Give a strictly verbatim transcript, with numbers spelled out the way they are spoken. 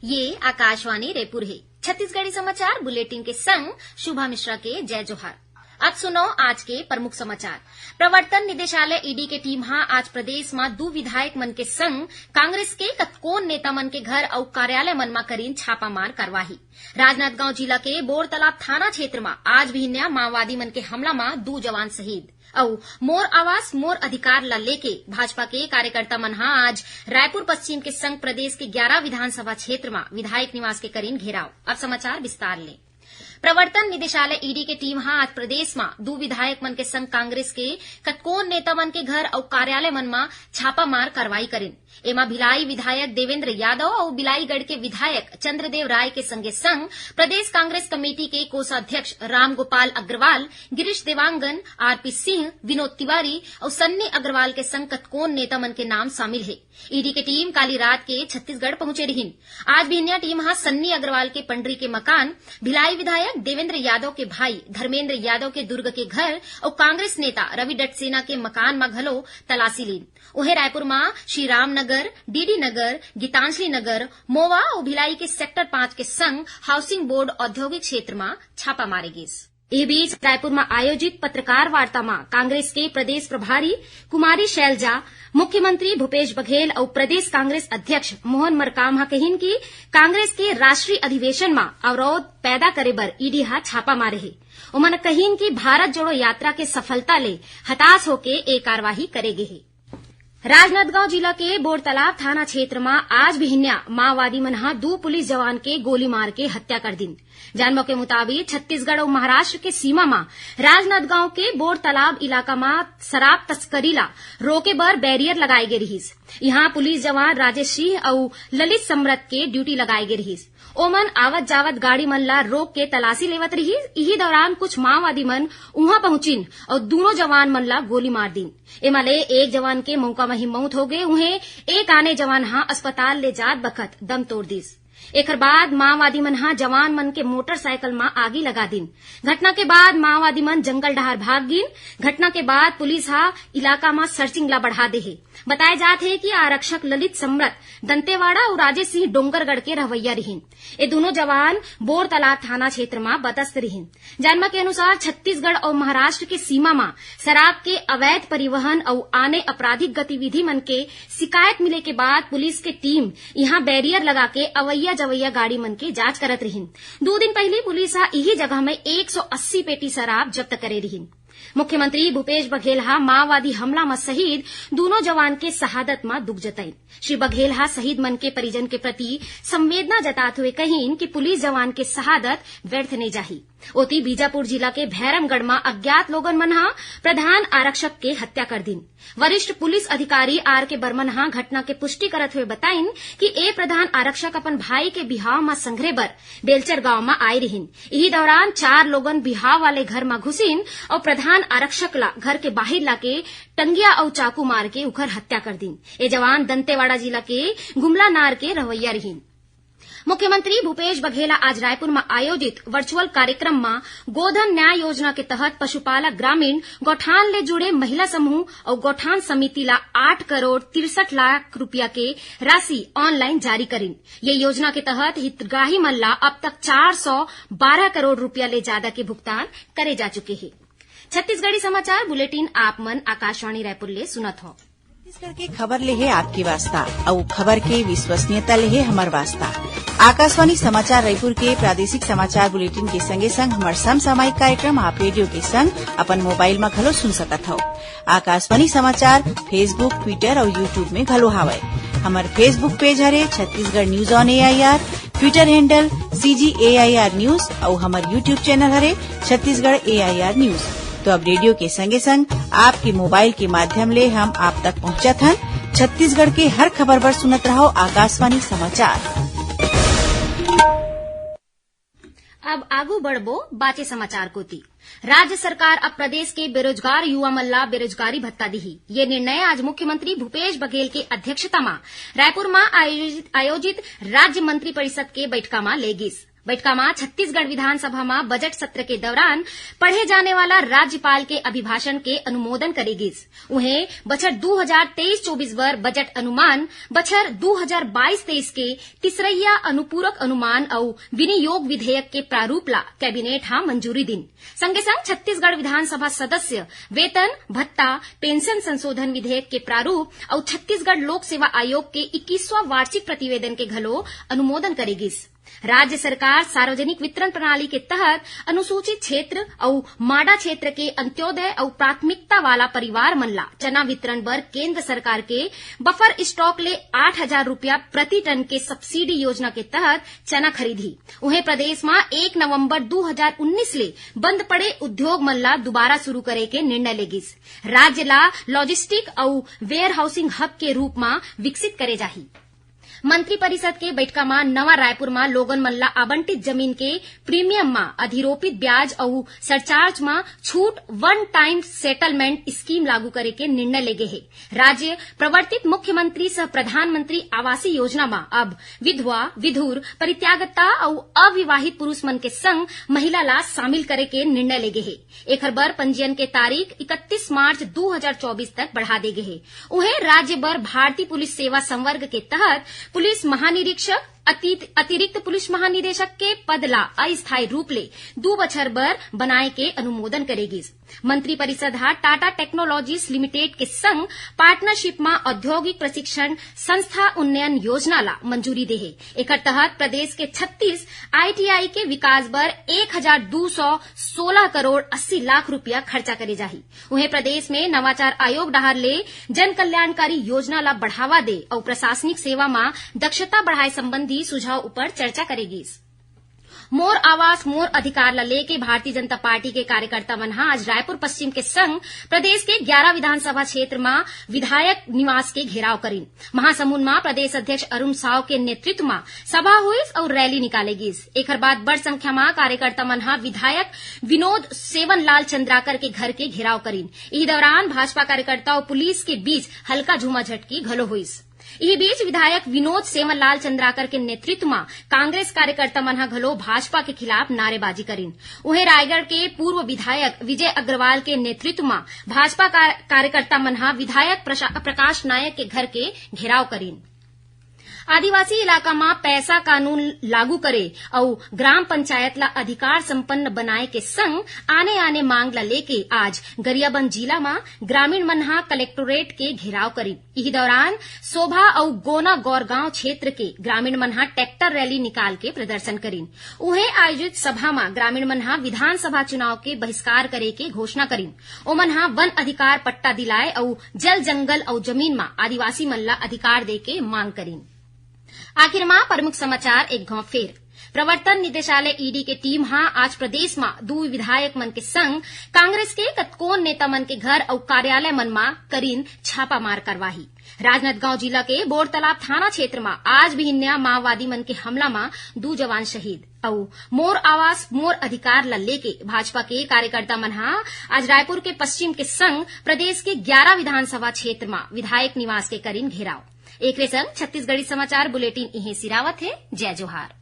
ये आकाशवाणी रायपुर हे। छत्तीसगढ़ी समाचार बुलेटिन के संग शुभा मिश्रा के जय जोहार। अब सुनो आज के प्रमुख समाचार। प्रवर्तन निदेशालय, ईडी, के टीम ह आज प्रदेश म दू विधायक मन के संग कांग्रेस के कतकोन नेता मन के घर अउ कार्यालय मन म करीन छापामार कार्रवाई। राजनांदगांव जिला के बोरतालाब थाना क्षेत्र म आज बिहनिया माओवादी मन के हमला म दू जवान शहीद। अउ मोर आवास मोर अधिकार ला लेके भाजपा के कार्यकर्ता मन ह आज रायपुर पश्चिम के संग प्रदेश के ग्यारह विधानसभा क्षेत्र म विधायक निवास के करीन घेराव। अब समाचार विस्तार ले। प्रवर्तन निदेशालय, ईडी, के टीम ह आज प्रदेश म दू विधायक मन के संग कांग्रेस के कतकोन नेता मन के घर अउ कार्यालय मन म छापामार कार्रवाई करीन। एमा भिलाई विधायक देवेंद्र यादव अउ बिलाईगढ़ के विधायक चंद्रदेव राय के संगे संग प्रदेश कांग्रेस कमेटी के कोषाध्यक्ष रामगोपाल अग्रवाल, गिरीश देवांगन, आरपी सिंह, विनोद तिवारी अउ सन्नी अग्रवाल के संग कतकोन नेता मन के नाम शामिल हे। ईडी के टीम काली रात के छत्तीसगढ़ पहुंचे रिहिन। आज बिहनिया टीम ह सन्नी अग्रवाल के पंडरी के मकान, भिलाई विधायक देवेंद्र यादव के भाई धर्मेंद्र यादव के दुर्ग के घर अउ कांग्रेस नेता रवि डटसेना के मकान म घलो तलाशी लीन। उहें, रायपुर म श्री राम नगर, डीडी नगर, गीतांजलि नगर, मोवा अउ भिलाई के सेक्टर पाँच के संग हाउसिंग बोर्ड औद्योगिक क्षेत्र म छापा मारे गिस। ए बीच, रायपुर म आयोजित पत्रकार वार्ता म कांग्रेस के प्रदेश प्रभारी कुमारी शैलजा, मुख्यमंत्री भूपेश बघेल अउ प्रदेश कांग्रेस अध्यक्ष मोहन मरकाम ह कहिन कि कांग्रेस के राष्ट्रीय अधिवेशन म अवरोध पैदा करे बर ईडी ह छापा मारे हे। ओमन कहिन कि भारत जोड़ो यात्रा के सफलता ले हताश होके ए कार्रवाई करे गे हे। राजनांदगांव जिला के बोरतालाब थाना क्षेत्र म आज बिहनिया माओवादी मन ह दू पुलिस जवान के गोली मार के हत्या कर दिन। जानबो के मुताबिक, छत्तीसगढ़ अउ महाराष्ट्र के सीमा म राजनांदगांव के बोरतालाब इलाका म शराब तस्करी ला रोके बर बैरियर लगाए गे रिहिस। इहां पुलिस जवान राजेश सिंह अउ ललित समरत के ड्यूटी लगाए गे रिहिस। ओमन आवत जावत गाड़ी मन ला रोक के तलाशी लेवत रिहिस। इही दौरान कुछ माओवादी मन उहां पहुंचिन अउ दूनों जवान मन ला गोली मार दीन। एमा ले एक जवान के मौका म ही मौत हो गे, उहें एक आने जवान ह अस्पताल ले जात बखत दम तोड़ दिस। एखर बाद माओवादी मन ह जवान मन के मोटरसाइकिल म आगी लगा दीन। घटना के बाद माओवादी मन जंगल डहार भाग गिन। घटना के बाद पुलिस ह इलाका म सर्चिंग ला बढ़ा दे हे। बताए जात हे कि आरक्षक ललित सम्रत दंतेवाड़ा अउ राजेश सिंह डोंगरगढ़ के रहवैया रिहिन। ए दूनों जवान बोरतालाब थाना क्षेत्र म बदस्त रिहिन। जानबा के अनुसार, छत्तीसगढ़ अउ महाराष्ट्र के सीमा म शराब के अवैध परिवहन अउ आने आपराधिक गतिविधि मन के शिकायत मिले के बाद पुलिस के टीम इहां बैरियर लगा के अवैया जवैया गाड़ी मन के जांच करत रिहिन। दू दिन पहिली पुलिस ह इही जगह म एक सौ अस्सी पेटी शराब जब्त करे रिहिन। मुख्यमंत्री भूपेश बघेल ह माओवादी हमला म शहीद दूनों जवान के शहादत म दुख जताइन। श्री बघेल ह शहीद मन के परिजन के प्रति संवेदना जतात हुए कहिन कि पुलिस जवान के शहादत व्यर्थ नइ जाही। ओती, बीजापुर जिला के भैरमगढ़ म अज्ञात लोगन मन ह प्रधान आरक्षक के हत्या कर दीन। वरिष्ठ पुलिस अधिकारी आर के बर्मन ह घटना के पुष्टि करत हुए बताइन कि ए प्रधान आरक्षक अपन भाई के बिहाव म संघरे बर बेलचर गांव म आए रिहिन। इही दौरान चार लोगन बिहाव वाले घर म घुसिन अउ प्रधान आरक्षक ला घर के बाहिर लाके टंगिया अउ चाकू मार के उखर हत्या कर दीन। ए जवान दंतेवाड़ा जिला के गुमलानार के रहवैया रिहिन। मुख्यमंत्री भूपेश बघेल ह आज रायपुर म आयोजित वर्चुअल कार्यक्रम म गोधन न्याय योजना के तहत पशुपालक ग्रामीण गौठान ले जुड़े महिला समूह अउ गौठान समिति ला आठ करोड़ तिरसठ लाख रुपया के राशि ऑनलाइन जारी करिन। ये योजना के तहत हितग्राही मन ला अब तक चार सौ बारह करोड़ रुपया ले जादा के भुगतान करे जा चुके हे। छत्तीसगढ़ी समाचार बुलेटिन आप मन आकाशवाणी रायपुर ले सुनत हव। छत्तीसगढ़ के खबर ले हे आपके वास्ता, अउ खबर के विश्वसनीयता ले हे हमर वास्ता। आकाशवाणी समाचार रायपुर के प्रादेशिक समाचार बुलेटिन के संगे संग हमर समसामयिक कार्यक्रम आप रेडियो के संग अपन मोबाइल म घलो सुन सकत हव। आकाशवाणी समाचार Facebook, Twitter अउ YouTube में घलो हावय। हमर Facebook पेज हरे Chhattisgarh news on AIR, Twitter handle CG AIR news अउ हमर YouTube चैनल हरे छत्तीसगढ़ एआईआर न्यूज। तो अब रेडियो के संगे संग आपके मोबाइल के माध्यम ले हम आप तक पहुंचत हन। छत्तीसगढ़ के हर खबर बर सुनत रहव आकाशवाणी समाचार। अब आगू बढ़बो बाचे समाचार कोति। राज्य सरकार अब प्रदेश के बेरोजगार युवा मन ला बेरोजगारी भत्ता दिही। ये निर्णय आज मुख्यमंत्री भूपेश बघेल के अध्यक्षता म रायपुर म आयोजित, आयोजित राज्य मंत्री परिषद के बैठका म ले गिस। बइठका म छत्तीसगढ़ विधानसभा म बजट सत्र के दौरान पढ़े जाने वाला राज्यपाल के अभिभाषण के अनुमोदन करे गिस। उहें, बछर दू हजार तेईस चौबीस बर बजट अनुमान, बछर दू हजार बाईस तेईस के तीसरइया अनुपूरक अनुमान अउ विनियोग विधेयक के प्रारूप ला कैबिनेट ह मंजूरी दिन। संगे संग छत्तीसगढ़ विधानसभा सदस्य वेतन, भत्ता, पेंशन संशोधन विधेयक के प्रारूप अउ छत्तीसगढ़ लोक सेवा आयोग के इक्कीसवां वार्षिक प्रतिवेदन के घलो अनुमोदन करे गिस। राज्य सरकार सार्वजनिक वितरण प्रणाली के तहत अनुसूचित क्षेत्र अउ माडा क्षेत्र के अंत्योदय अउ प्राथमिकता वाला परिवार मन ला चना वितरण बर केंद्र सरकार के बफर स्टॉक ले आठ हजार रुपया प्रति टन के सब्सिडी योजना के तहत चना खरीदही। उहें, प्रदेश म एक नवंबर दू हजार उन्नीस ले बंद पड़े उद्योग मन ला दुबारा शुरू करे के निर्णय ले गिस। राज्य ला लॉजिस्टिक अउ वेयर हाउसिंग हब के रूप म विकसित करे जाही। मंत्रिपरिषद के बइठका म नवा रायपुर म लोगन मन ला आवंटित जमीन के प्रीमियम म अधिरोपित ब्याज अउ सरचार्ज म छूट वन टाइम सेटलमेंट स्कीम लागू करे के निर्णय ले गे हे। राज्य प्रवर्तित मुख्यमंत्री सह प्रधानमंत्री आवासीय योजना म अब विधवा, विधुर, परित्यागता अउ अविवाहित पुरुष मन के संग महिला ला शामिल करे के निर्णय ले गे हे। एखर बर पंजीयन के तारीख इकतीस मार्च दू हजार चौबीस तक बढ़ा दे गे हे। उहें, राज्य बर भारतीय पुलिस सेवा संवर्ग के तहत पुलिस महानिरीक्षक, अतीत-, अतिरिक्त पुलिस महानिदेशक के पद ला अस्थायी रूप ले दू बछर बर बनाए के अनुमोदन करे गिस। मंत्रिपरिषद ह टाटा टेक्नोलॉजीज लिमिटेड के संग पार्टनरशिप म औद्योगिक प्रशिक्षण संस्था उन्नयन योजना ला मंजूरी दे हे। एकर तहत प्रदेश के छत्तीस आईटीआई के विकास बर एक हजार दू सौ सोलह करोड़ अस्सी लाख रुपया खर्चा करे जाही। उहें, प्रदेश में नवाचार आयोग डहार ले जन कल्याणकारी योजना ला बढ़ावा दे अउ प्रशासनिक सेवा म दक्षता बढ़ाए संबंधी सुझाव ऊपर चर्चा करे गिस। मोर आवास मोर अधिकार ला लेके भारतीय जनता पार्टी के कार्यकर्ता मन ह आज रायपुर पश्चिम के संग प्रदेश के ग्यारह विधानसभा क्षेत्र म विधायक निवास के घेराव करिन। महासमुंद म प्रदेश अध्यक्ष अरुण साव के नेतृत्व म सभा होइस अउ रैली निकाले गिस। एखर बाद बड़ संख्या म कार्यकर्ता मन ह विधायक विनोद सेवनलाल चंद्राकर के घर के घेराव करिन। इही दौरान भाजपा कार्यकर्ता अउ पुलिस के बीच हल्का झूमाझटकी घलो होइस। इही बीच विधायक विनोद सेवनलाल चंद्राकर के नेतृत्व म कांग्रेस कार्यकर्ता मन ह घलो भाजपा के खिलाफ नारेबाजी करिन। उहें, रायगढ़ के पूर्व विधायक विजय अग्रवाल के नेतृत्व म भाजपा का-, कार्यकर्ता मन ह विधायक प्रशा-, प्रकाश नायक के घर के घेराव करिन। आदिवासी इलाका म पैसा कानून लागू करे अउ ग्राम पंचायत ला अधिकार संपन्न बनाए के संग आने-आने मांग ला लेके आज गरियाबंद जिला म ग्रामीण मन ह कलेक्टोरेट के घेराव करिन। इही दौरान सोभा अउ गोना गौरगांव क्षेत्र के ग्रामीण मन ह ट्रैक्टर रैली निकाल के प्रदर्शन करिन। उहें, आयोजित सभा म ग्रामीण मन ह विधानसभा चुनाव के बहिष्कार करे के घोषणा करिन। ओमन ह वन अधिकार पट्टा दिलाए अउ जल जंगल अउ जमीन म आदिवासी मन ला अधिकार दे के मांग करिन। आखिर म प्रमुख समाचार एक घाव फेर। प्रवर्तन निदेशालय, ईडी, के टीम ह आज प्रदेश म दू विधायक मन के संग कांग्रेस के कतकोन नेता मन के घर अउ कार्यालय मन म करिन छापामार कार्रवाई। राजनांदगांव जिला के बोरतालाब थाना क्षेत्र म आज बिहिन्या माओवादी मन के हमला म दू जवान शहीद। अउ मोर आवास मोर अधिकार ल लेके भाजपा के कार्यकर्ता मन ह आज रायपुर के पश्चिम के संग प्रदेश के ग्यारह विधानसभा क्षेत्र म विधायक निवास के करिन घेराव। एकरे संग छत्तीसगढ़ी समाचार बुलेटिन इहें सिरावत हे। जय जोहार।